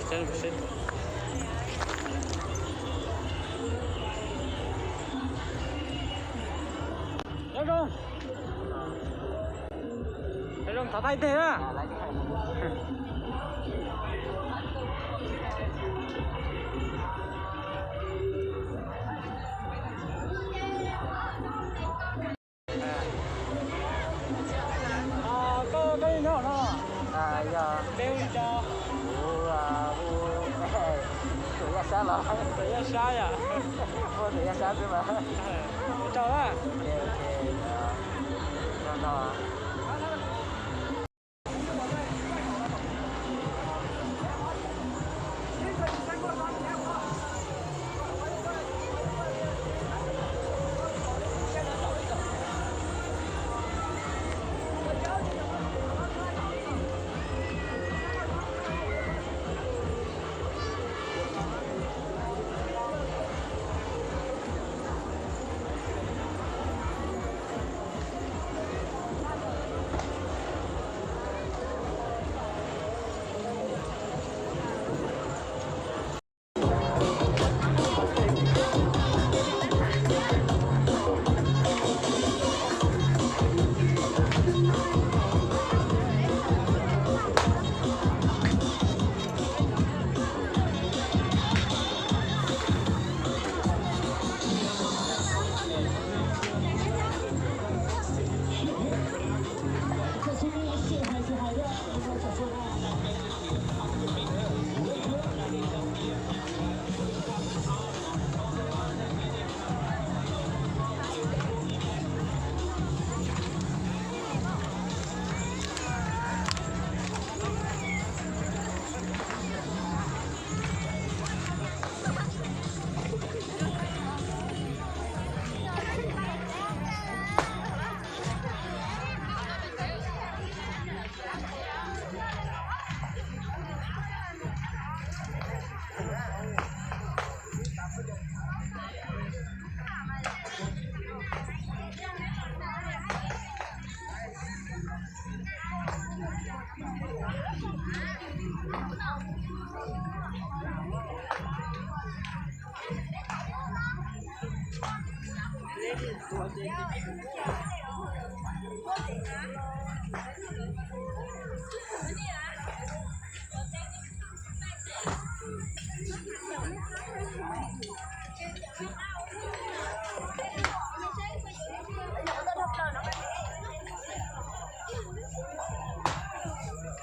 Nyob zoo. Nyob zoo, thov thaij teg na. Koj, koj li no no? Yog peb hu li cas? Kuv, kuv hu Tuam Yaj Sab los? Tuam Yaj Sab yom. Hu Tuam Yaj Sab xwb mas. Ua tsaug na. Ok, ok, no no.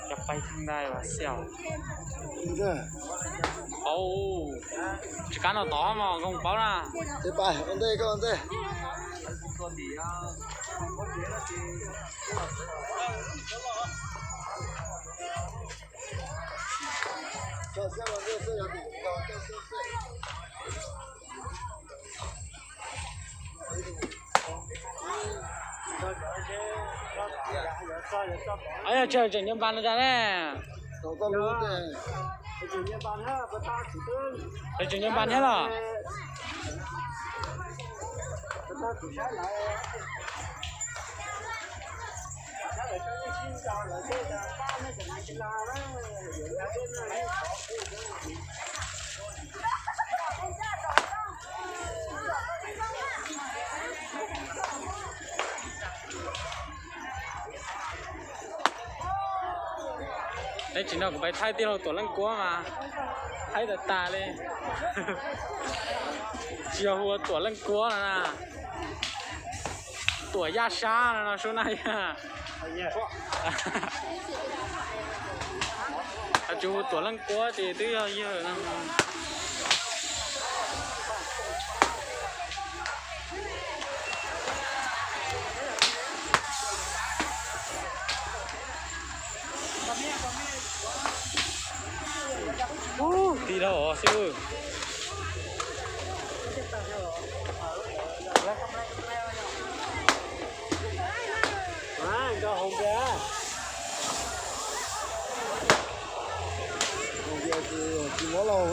Cov pais thaj ntais vas xiaus. Au, tsis kav no tod mas koj paub na. Ua ntej, koj ua ntej. Yog tseem nyob npas no cas ne? Tseem nyob npas thiab los? Teb tsis no kuv pais thaij tij laug Tuam Leej Kuab mas thaij tas tas li. Tsis yog hu ua Tuam Leej Kuab no na, Tuam Yaj Sab no no sub na yog. Tsis hu Tuam Leej Kuab ces twb yog yawg no. Tij laug xwb. Tsis muab lauj.